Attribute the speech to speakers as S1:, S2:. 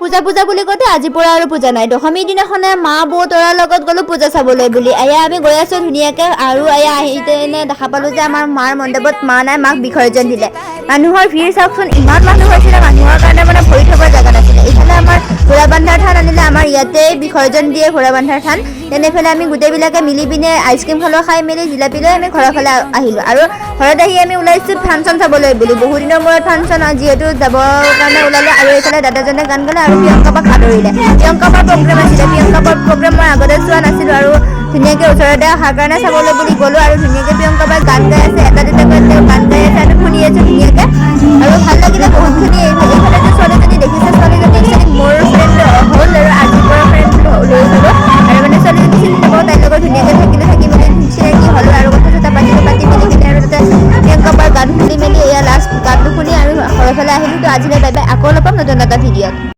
S1: পূজা পূজা বুলি কওঁতে আজিৰ পৰা আৰু পূজা নাই। দশমীৰ দিনাখনে মা, বৌ, তৰাৰ লগত গ'লো পূজা চাবলৈ বুলি। এয়া আমি গৈ আছোঁ ধুনীয়াকৈ আৰু এয়া আহি তেনে দেখা পালোঁ যে আমাৰ মাৰ মণ্ডপত মা নাই, মাক বিসৰ্জন দিলে। মানুহৰ ভিৰ চাওকচোন, ইমান মানুহ হৈছিলে, মানুহৰ কাৰণে মানে ভৰি থ'বৰ জেগা নাছিলে। ইফালে আমাৰ ঘোঁৰাবান্ধাৰ থান আনিলে, আমাৰ ইয়াতে বিসৰ্জন দিয়ে ঘোঁৰাবান্ধাৰ থান। তেনেফালে আমি গোটেইবিলাকে মিলি পিনে আইচক্ৰীম খালোঁ, খাই মেলি জিলাপি লৈ আমি ঘৰৰ ফালে আহিলোঁ। আৰু ঘৰত আহি আমি ওলাইছোঁ ফাংচন চাবলৈ বুলি। বহুদিনৰ মূৰত ফাংচন যিহেতু যাবৰ কাৰণে ওলালোঁ। আৰু এইফালে দাদাজনে গান গালে আৰু প্ৰিয়ংকা বাক আদৰিলে। প্ৰিয়ংকা বাৰ প্ৰগ্ৰেম আছিলে। প্ৰিয়ংকা বাৰ প্ৰগ্ৰেম মই আগতে চোৱা নাছিলোঁ আৰু ধুনীয়াকৈ ওচৰতে অহাৰ কাৰণে চাবলৈ বুলি গ'লোঁ। আৰু ধুনীয়াকৈ প্ৰিয়ংকা বাই গান গাই আছে, এটা দুটাকৈ তেওঁ গান গাই আছে, আমি শুনি আছোঁ ধুনীয়াকৈ আৰু ভাল লাগিলে বহুতখিনি। এইফালে যে ছোৱালীজনী দেখিছে, ছোৱালীজনী একচুৱেলি মোৰ ফ্ৰেণ্ড হ'ল আৰু আজিৰ পৰা ফ্ৰেণ্ড লৈ হ'লো। আৰু মানে ছোৱালীজনী চিনি নাপাওঁ, তাইৰ লগত ধুনীয়াকৈ থাকিলোঁ, থাকি মেলি চিনাকি হ'লোঁ আৰু কথা চথা পাতিলোঁ। পাতি মেলি পিনে আৰু তাতে প্ৰিয়ংকা বাৰ গান শুনি মেলি, এয়া লাষ্ট গানটো শুনি আমি ঘৰৰ ফালে আহিলোঁ। তো আজিলৈ বাই বাই, আকৌ লগ পাম নতুন এটা ভিডিঅ'ত।